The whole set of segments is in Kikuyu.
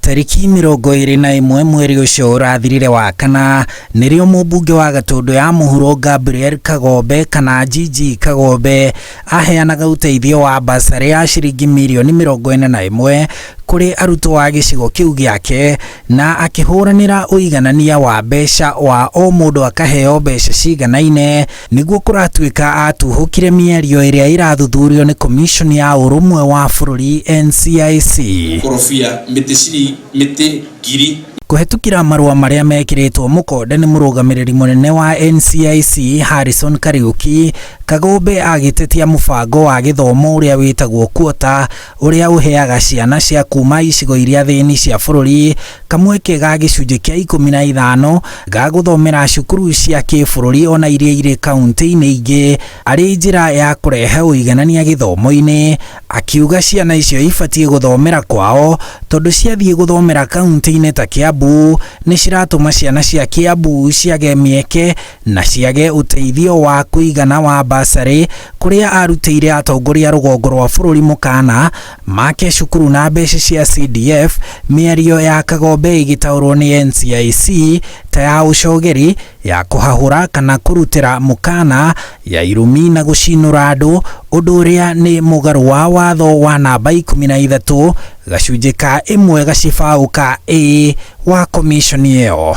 Tarĩki 21 mweri ũcio ũrathirire wa kana nĩrĩo mũmbunge wa Gatũndũ ya mũhuro Gabriel Kagombe kana GG Kagombe aheanaga ũteithio wa basarĩ ya ciringi mirioni 41 kũrĩ arutwo a gĩcigo kĩu gĩake na akĩhũranĩra ũiganania wa mbeca wa o mũndũ akaheo mbeca ciganaine nĩguo kũratuĩka atuhũkire mĩario ĩrĩa ĩrathuthurio nĩ Commission ya Ũrũmwe wa Bũrũri NCIC. Korobia mĩtĩ ciri mĩtĩ ngiri. Kũhetũkĩra marũa marĩa mekĩrĩtwo mũkonde nĩ mũrũgamĩrĩri mũnene wa NCIC Harrison Kariuki, Kagombe agĩtetia mũbango wa gĩthomo ũrĩa wĩtagwo quota ũrĩa ũheaga ciana cia kuma icigo iria thĩni cia bũrũri kamweke ga gĩcunjĩ kĩa 15 ga gũthomera cukuru cia kĩbũrũri ona iria irĩ kaunti-inĩ ingĩ arĩ njĩra ya kũrehe ũiganania gĩthomo-inĩ. Akiuga ciana icio ibatiĩ gũthomera kwao tondũ ciathiĩ gũthomera kaunti-inĩ ta Kiambu nĩ ciratũma ciana cia Kiambu ciage mĩeke na ciage ũteithio wa kũigana wa basarĩ kũrĩa arutĩire atongoria rũgongo rwa bũrũri mũkana make cukuru na mbeca cia CDF. Mĩario ya Kagombe ĩgĩtaũrwo nĩ NCIC ta ya ũcogeri ya kũhahũra kana kũrutĩra mũkana ya irumi na gũcinũra andũ, ũndũ ũrĩa nĩ mũgarũ wa watho wa namba 13 gacunjĩ ka 1 gacibaũ ka A wa commission ĩyo.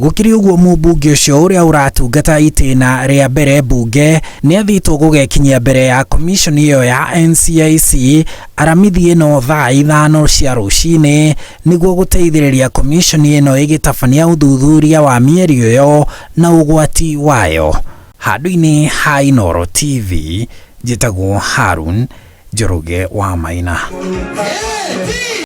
Gũkĩrĩ ũguo, mũmbunge ũcio ũrĩa ũratungata itĩna rĩa mbere mbunge nĩ athĩtwo gũgekinyia mbere ya commission ĩyo ya NCIC aramithi ĩno thaa 5 cia rũcinĩ nĩguo gũteithĩrĩria commission ĩno ĩgĩtabania ũthuthuria wa mĩario ĩyo na ũgwati wayo. Handũ-inĩ ha Inooro TV, njĩtagwo Harun Njoroge wa Maina.